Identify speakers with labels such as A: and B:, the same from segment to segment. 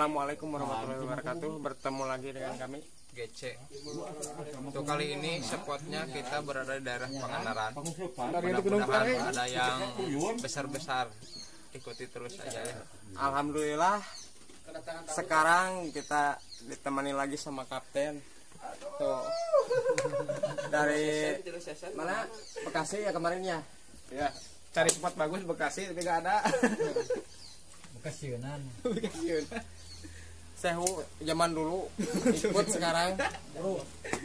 A: Assalamualaikum warahmatullahi wabarakatuh. Bertemu lagi dengan kami
B: GC. Untuk kali ini spotnya kita berada di daerah Pangandaran. Mudah-mudahan ada yang besar-besar. Ikuti terus aja ya.
A: Alhamdulillah. Sekarang kita ditemani lagi sama kapten. Tuh. Dari mana? Bekasi ya kemarin ya?
C: Ya, cari spot bagus Bekasi tapi nggak ada.
D: Bekasiunan.
C: Bekasiunan.
A: Sehu zaman dulu ikut sekarang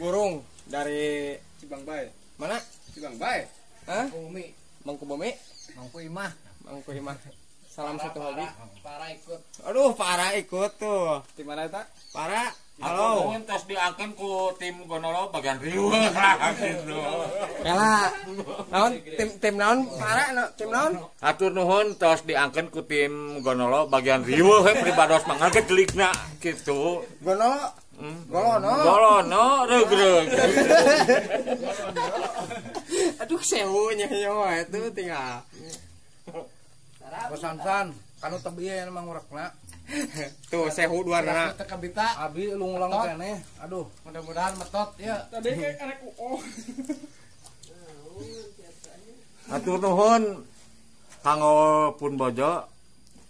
A: burung dari
C: Cibangbai.
A: Mana?
C: Cibangbai.
A: Hah?
D: Bumi.
A: Mangkubumi?
D: Mangku Imah.
A: Mangku Imah. Salam satu hobi.
D: Para ikut.
A: Aduh, para ikut tuh.
C: Di mana eta?
A: Para. Halo.
E: Mungkin tos diangkeun ku tim Gonolo bagian riweuh lah gitu.
A: Yalah. Naon tim naon para no, tim naon?
E: Hatur nuhun tos diangkeun ku tim Gonolo bagian riweuh we pribados mah ngagedelikna kitu.
A: Gonolo. Golono.
E: Golono reug-reug.
A: Aduh sewunya nyawa itu tinggal.
D: Bosan-san, kanu tebi aya mah ngurekna.
A: Tuh sehu duarna.
D: Teu kabita. Abi lungulang keneh. Aduh, mudah-mudahan metot ya.
C: Tadi kayak arek uo.
E: Hatur nuhun kanggo pun bojo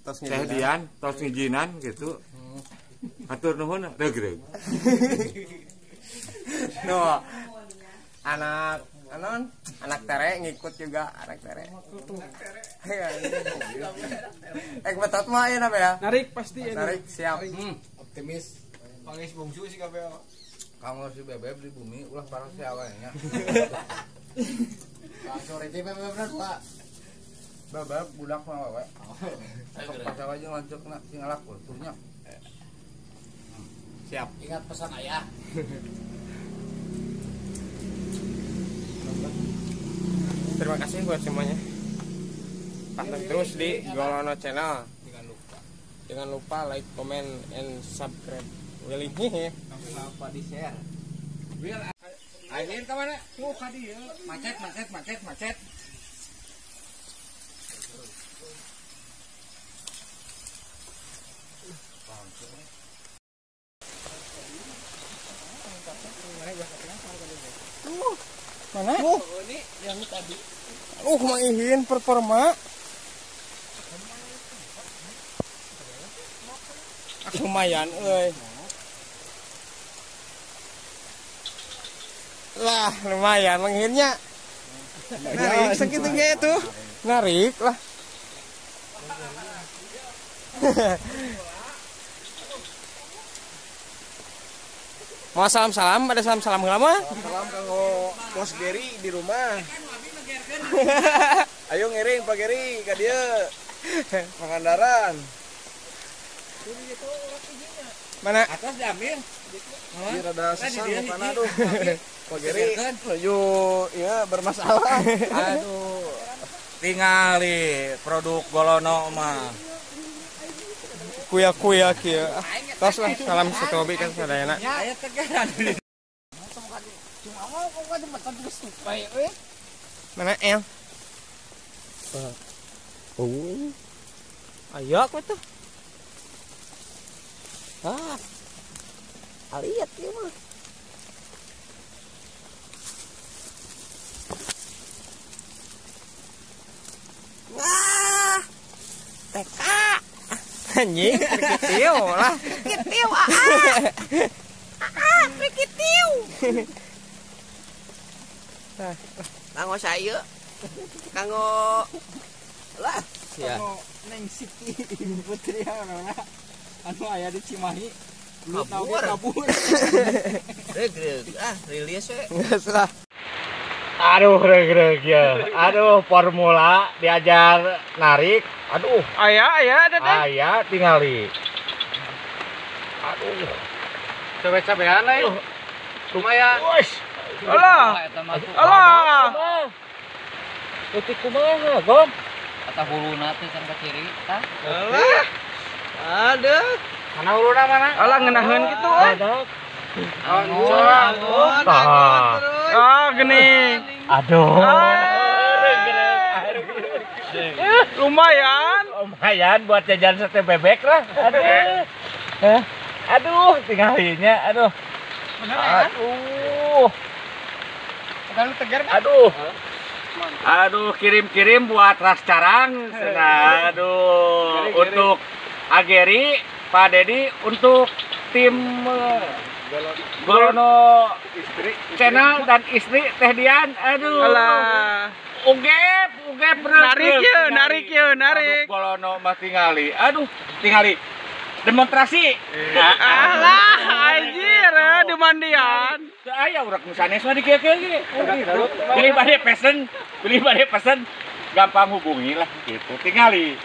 A: tos
E: Teh Dian tos ngijinan gitu. Hatur nuhun reug-reug.
A: No. Anak anon, anak tere ngikut juga anak tere. Betot mah ya apa ya?
C: Narik pasti ya.
A: Narik siap.
D: Optimis.
C: Pangis bungsu sih kabeh.
D: Kanggo si bebeb di bumi ulah parah si awalnya. Langsung rece bebeb Pak. Bebeb budak mah wewe. Sok pasar aja lanceukna sing ngalak kulturnya.
A: Siap.
D: Ingat pesan ayah.
A: Terima kasih buat semuanya. Pantau terus di Golono Channel. Jangan lupa like, comment, and subscribe. Willy.
D: Lupa di share.
C: Ayo ke mana? Tuh ka dieu. Macet, macet, macet, macet.
A: Mana?
C: Ini yang tadi.
A: Mangihin performa. Lumayan euy. Lah, lumayan manghinnya. Narik segitu ge tuh. Narik lah. Mau salam-salam, ada salam-salam lama?
C: Salam kanggo Bos Geri di rumah. Ayo ngiring Pak Geri ka dieu. Pangandaran.
A: Mana?
D: Atas diambil.
C: Ieu rada sesang mukana aduh. Pak Geri menuju ieu bermasalah.
D: Aduh. Tingali produk Golono mah.
A: Kuya-kuya kieu. Tos lah, salam satu hobi kan sadayana. Mana El? Oh. Ayo aku tuh. Ah. Lihat ieu mah. Wah. TK. Anjing, trikitiu lah.
F: Trikitiu, aa. Aa, trikitiu. Kanggo saya. Kanggo lah.
A: Ya.
C: Kanggo Neng Siti Ibu Putri anu aya di Cimahi.
F: Kabur.
C: Kabur.
F: Reug-reug. Ah, rilis we.
A: Geus lah.
E: Aduh reug-reug ya. Aduh formula diajar narik. Aduh.
C: Aya aya teteh.
E: Aya tingali. Aduh.
C: Cabe-cabean euy. Lumayan.
E: Wes.
C: Alah. Alah.
E: Leutik kumaha, Gom?
D: Kata huluna teh can ka ciri tah.
C: Alah. Aduh.
E: Mana huluna mana?
C: Alah ngeunaheun kitu euy. Ah, gini.
E: Aduh.
C: Lumayan.
E: Lumayan buat jajan sate bebek lah. Aduh. Aduh, tinggalinya, aduh. Aduh.
A: Tegar kan?
E: Aduh. Aduh, kirim-kirim buat Rascarang. Aduh, untuk Ageri, Pak Dedi, untuk tim Golono Channel dan istri Teh Dian. Aduh.
C: Alah.
E: Ugep, ugep
C: narik ya, narik ya, narik.
E: Golono mah tingali. Aduh, tingali. Demonstrasi.
C: Alah, anjir, demandian.
E: Aya urang nu sanes mah di kieu-kieu ge. Beli bade pesen, beli bade pesen, gampang hubungi lah gitu. Tingali.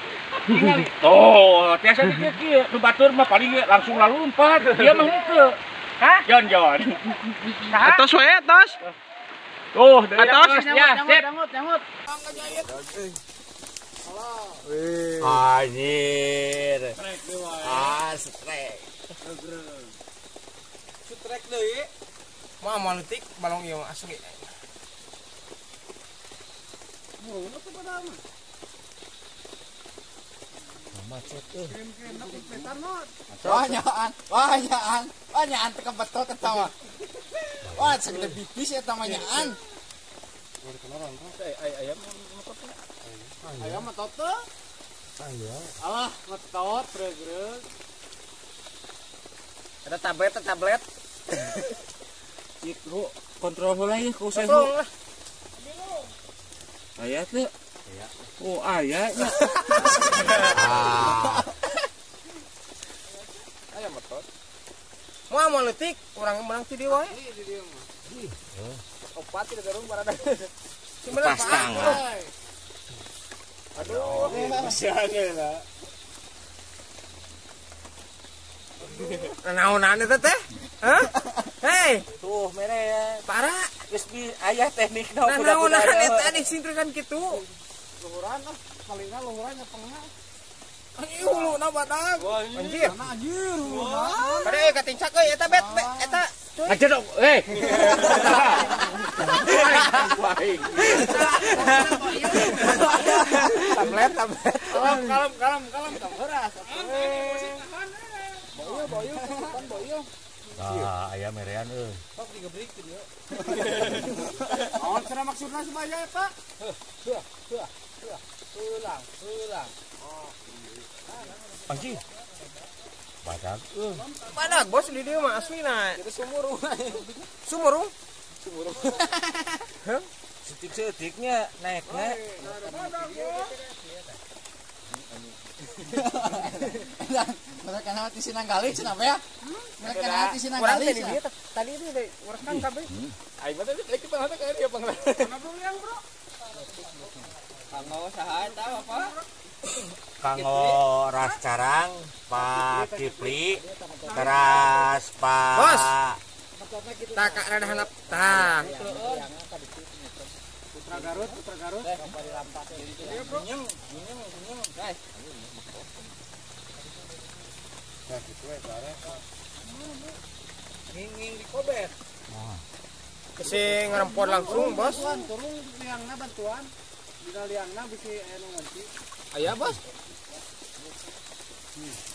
E: Tingali. Oh, tiasa di kieu-kieu. Nu batur mah paling langsung lalu lompat. Dia mah henteu. Hah? Jon jon.
C: Atos we, atos.
E: Tuh, atos ya, sip.
D: Nyamut.
E: Anjir. Ah, strek.
A: Strek deui. Mah moal leutik balong ieu asli.
E: Macet euy.
D: Wah nyaan, wah nyaan, wah nyaan teka betul ketawa. Wah segede bibis eta mah nyaan.
A: Ayam
D: Ayam metot teu?
E: Ayam.
D: Alah, metot regreg.
A: Ada tablet, tablet.
E: Itu kontrol heula ieu ku sehu. Aya teu? Oh, aya nya.
A: Ayam metot. Moal moal leutik, urang menang ti dieu wae. Opat tidak garung barada.
E: Pastang.
A: Aduh,
D: misalnya lah.
A: Naonan eta teh? Hah? Hei,
E: tuh mere
A: parah.
E: Geus bi aya teknikna kuda-kuda.
A: Naonan eta disintrukan kitu.
D: Luhuran ah, palingna luhuran nya pengna.
A: Anjir huluna badag. Anjir.
D: Anjir huluna.
A: Kade euy katincak euy eta bet eta.
E: Aja dong, eh.
A: Tablet, tablet.
D: Kalem, kalem, kalem, kalem, beras. Boyo, boyo, kan boyo.
E: Ah, ayam merean euy.
D: Sok digebrik kieu. Naon cenah maksudna supaya eta? Heuh, heuh, heuh. Ulang, ulang.
E: Anjir. Badag euy.
A: Badag bos di dieu mah aslina.
D: Itu sumur.
A: Sumur.
D: Sumur.
A: Hah?
E: Setik-setiknya naiknya.
D: Mereka nanti sinanggali cenah ya. Mereka nanti sinanggali.
A: Tadi itu deh urang kan kabeh.
B: Aing mah tadi lagi panggana ka dia panggana.
D: Mana bro yang bro?
B: Kanggo saha eta apa?
E: Kanggo Rascarang, Pak Kipli, teras Pak
A: Bos. Tak rada hanap tah.
D: Putra Garut, Putra Garut. Gunyeng, gunyeng, gunyeng. Guys.
A: Nah, kitu we bare. Nging-nging di kobet. Bisi ngerempon langsung, Bos.
D: Tolong liangna bantuan. Dina liangna bisi aya nu nganti.
B: Aya, Bos.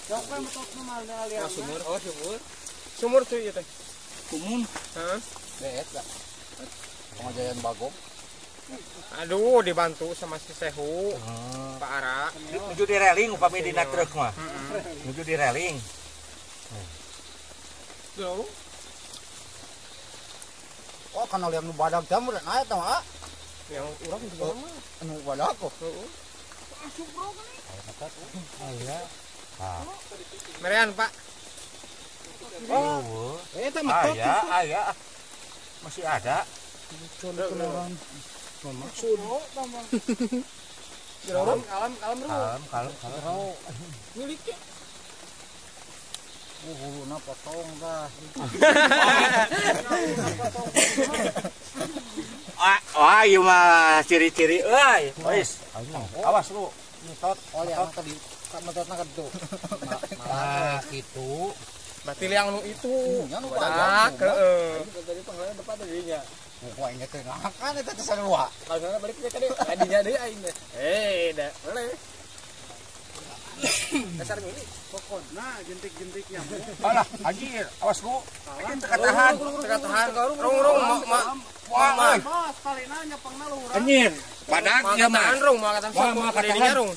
D: Sok we metotna mah dina liangna.
B: Sumur, oh sumur.
A: Sumur tuh ieu teh.
B: Kumun.
A: Heeh.
D: Beet lah. Pengajaran Bagong.
A: Aduh, dibantu sama si Sehu. Pak Ara.
E: Nuju di railing upami dina truk mah. Nuju di railing.
A: Tuh.
D: Oh, kana liang nu badag teh mun naik tah mah.
A: Yang urang juga mah.
D: Anu badag kok.
A: Heeh.
D: Asup bro kali.
E: Aya. Ah.
A: Merean, Pak.
E: Oh,
D: eta metot.
E: Aya, aya. Masih ada.
D: Maksud.
A: Kalem, kalem, kalem, bro.
E: Kalem, kalem, kalem.
A: Miliknya.
D: Oh, huluna potong dah.
E: Wah, ieu mah ciri-ciri euy. Wis, awas lu.
D: Metot, oh ya tadi metotna ka ditu.
E: Nah, kitu.
A: Berarti liang nu itu.
D: Nya nu
A: badag, heeh.
B: Tadi panggilan depan tadinya.
D: Pokoknya inget ngakan eta teh sarua.
B: Kalau sana balik ke tadi, tadinya deui aing teh. Eh, da, boleh.
C: Dasar milik.
D: Pokokna jentik-jentiknya.
E: Alah, anjir, awas lu. Teka tahan,
A: teka tahan. Rung-rung mak.
E: Wah,
D: mas palina nyepengna luhuran.
E: Anjir, badak ieu mah.
A: Rung, moal katahan. Moal katahan rung.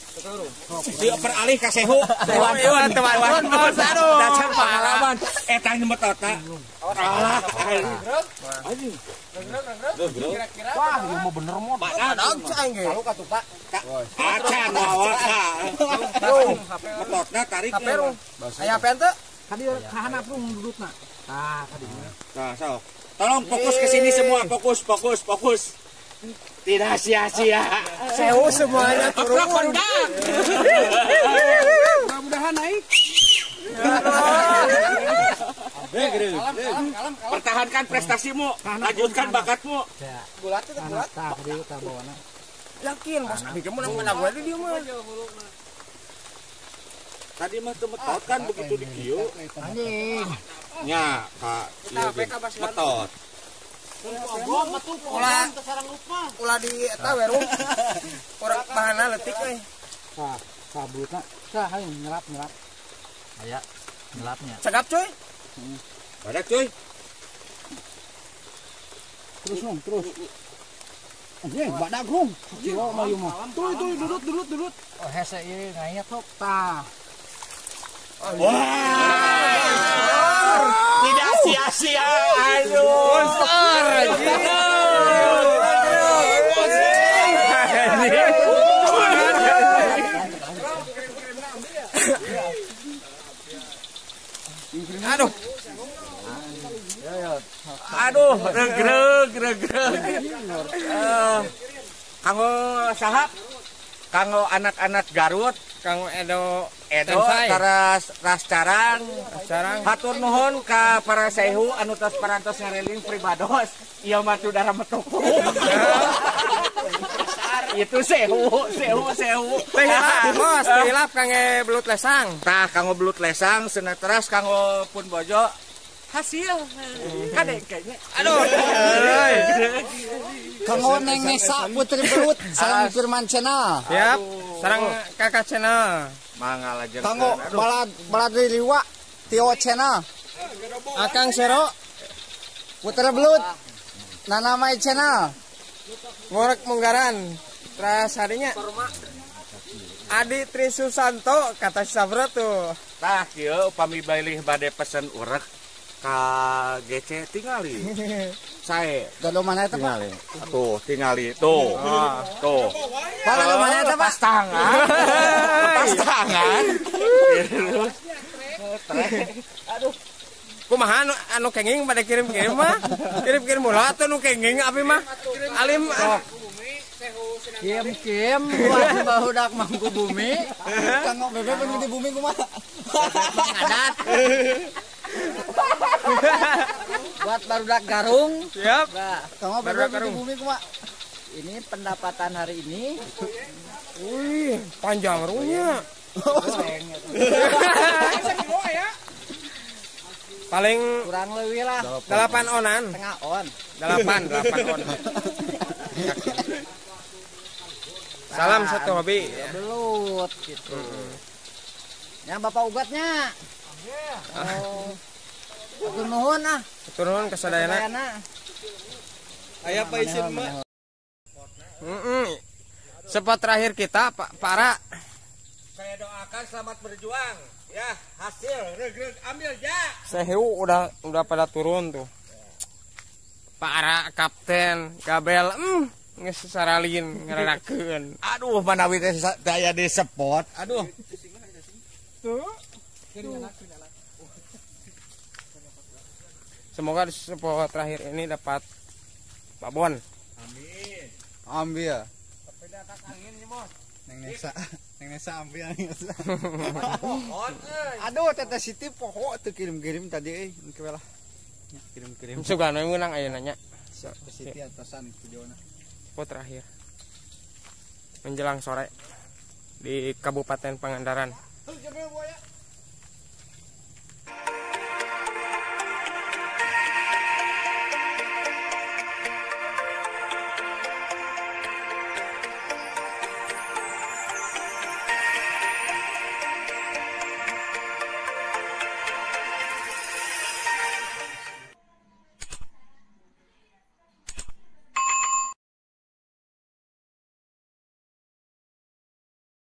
E: Diperalih ka sehu. Tewan, tewan. Dasar pengalaman. Eta nyemetotna. Alah, anjing.
A: Kira-kira
E: wah, ieu mah bener mah.
A: Badak aing ge.
C: Kalau katuh Pak.
E: Acan awak. Metotna tarik.
A: HP rung. Aya HP teu?
D: Ka dieu kahanap rung dudutna. Tah, ka dieu.
E: Tah, sok. Tolong fokus ke sini semua, fokus, fokus, fokus. Tidak sia-sia.
A: Sewu semuanya turun.
D: Mudah-mudahan naik.
E: Pertahankan prestasimu, lanjutkan bakatmu.
C: Bulat itu bulat.
A: Yakin bos, abi kamu nang mana gue dia mah.
E: Tadi mah teu metot kan begitu di kieu.
D: Anjing.
E: Nya, Kak, ieu metot.
A: Ulah ulah di eta we rung. Urang bahana leutik euy.
D: Tah, tah bulutna. Tah hayu nyelap-nyelap.
B: Aya nyelapnya.
A: Cegap cuy.
E: Badak cuy.
D: Terus rung, terus. Anjing, badak rung. Kilo mah ieu mah. Tuh, tuh dudut, dudut, dudut.
C: Oh, hese ieu ngayat sok tah.
E: Wah, tidak sia-sia. Aduh,
A: monster. Aduh.
E: Aduh, regreg, regreg. Kanggo sahab, kanggo anak-anak Garut,
A: kanggo Edo,
E: Edo, taras ras carang, hatur nuhun ka para sehu anu tos parantos ngareling pribados, ieu mah tudara metuku. Itu sehu, sehu, sehu.
A: Teh bos, hilap kangge belut lesang.
E: Tah kanggo belut lesang, cenah teras kanggo pun bojo hasil. Kade kayaknya.
A: Aduh.
D: Kanggo Neng Nesa Putri Belut, sareng Firman Channel.
A: Siap. Sareng Kakak Channel.
E: Mangga lajeng.
D: Kanggo balad balad Liwa Tio Channel.
A: Akang Sero
D: Putra Belut Nanamai Channel.
A: Ngorek Munggaran. Teras harinya Adi Tri Susanto kata si Sabro tuh.
E: Tah kieu upami balih bade pesen urek ka GC tingali. Sae.
D: Gado mana eta, Pak?
E: Tuh, tingali tuh. Tuh.
D: Pak, gado mana eta, Pak?
E: Lepas tangan. Lepas tangan.
A: Aduh. Kumaha anu kenging pada kirim-kirim mah? Kirim-kirim mula atuh nu kenging abi mah. Alim
D: Kim-kim buat bahudak mangku bumi. Kanggo bebe pun di bumi kumaha?
F: Adat.
D: Buat barudak garung.
A: Siap.
D: Kanggo bebe di bumi kumaha?
F: Ini pendapatan hari ini.
A: Wih, panjang rungnya. Paling
F: kurang lebih lah
A: 8 onan.
F: Setengah on.
A: 8 on. Salam satu hobi.
F: Belut gitu. Ya bapak ugatnya. Oh. Hatur nuhun ah.
A: Hatur nuhun kasadayana.
C: Aya apa isin mah?
A: Spot terakhir kita Pak Para.
E: Saya doakan selamat berjuang ya, hasil regreg ambil ya.
A: Sehu udah pada turun tuh. Para kapten Gabel geus saralin ngaranakeun.
E: Aduh, manawi teh daya di spot. Aduh.
A: Tuh. Semoga di spot terakhir ini dapat babon.
E: Amin.
D: Ambil.
E: Sepeda kak angin nih, Bos.
D: Neng Nesa, Neng Nesa ambil Neng Nesa. Aduh, Teteh Siti poho tuh kirim-kirim tadi euy, engke lah. Kirim-kirim.
A: Sugana meunang ayeuna nya.
D: Teteh Siti atasan videona.
A: Spot terakhir menjelang sore di Kabupaten Pangandaran.